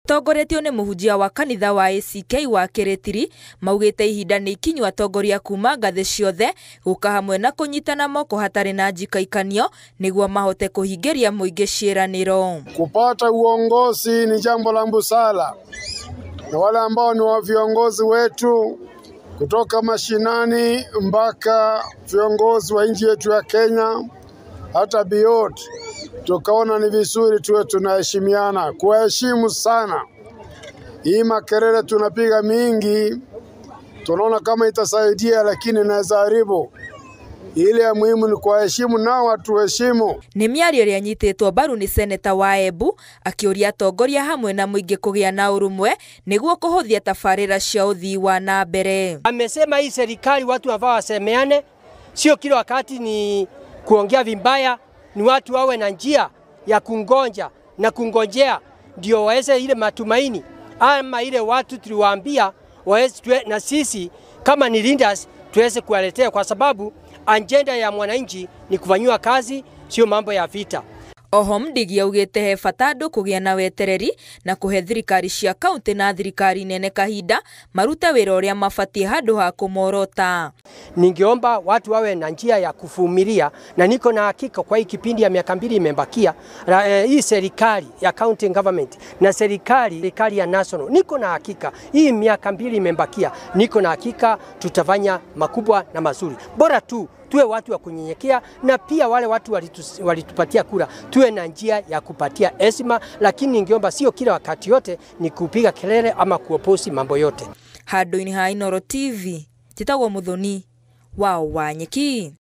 Tongoretio nĩ mũhunjia wa kanitha wa ACK wa Kĩrĩtiri maugĩte ihinda nĩ ikinyu atongoria kuma ngathĩ ciothe gũka hamwe na kũnyitana moko hatarĩ na njikaikanio nĩguo mahote kũhingĩria mũingĩ ciĩranĩro. Kupata uongozi ni jambo la busara, na wale ambao ni wa viongozi wetu kutoka mashinani mpaka viongozi wa nchi yetu ya Kenya hata beyond, tukaona ni vizuri tuwe tunaheshimiana, kuwaheshimu sana. Hii makelele tunapiga mingi, tunaona kama itasaidia, lakini inaweza haribu. Ile ya muhimu ni kuwaheshimu nao watuheshimu. Nĩ mĩario ĩrĩa ĩnyitĩtwo mbaru nĩ seneta wa Embu akĩũria atongoria hamwe na mũingĩ kũgĩa na ũrũmwe nĩguo kũhũthia tabarĩra cia ũthii wa na mbere. Amesema hii serikali watu ambao wasemeane, sio kila wakati ni kuongea vibaya, ni watu wawe na njia ya kungonja na kungonjea ndio waweze ile matumaini ama ile watu tuliwaambia waweze, na sisi kama ni leaders tuweze kuwaletea, kwa sababu agenda ya mwananchi ni kufanyiwa kazi, sio mambo ya vita. Oho Mudigi augĩte he bata andũ kũgĩa na wetereri na kũhe thirikari cia kaunti na thirikari nene kahinda marute wĩra ũrĩa mabatiĩ handũ ha kũmorota. Ningeomba watu wawe na njia ya kuvumilia, na niko na hakika kwa hii kipindi ya miaka 2 imebakia, hii serikali ya county government na serikali ya national, niko na hakika hii miaka 2 imebakia, niko na hakika tutafanya makubwa na mazuri. Bora tu tuwe watu wa kunyenyekea, na pia wale watu walitupatia kura tuwe na njia ya kupatia heshima, lakini ningeomba sio kila wakati yote ni kupiga kelele ama kuoposi mambo yote. Handũ-inĩ ha Inooro TV, njĩtagwo Muthoni wa Wanyeki.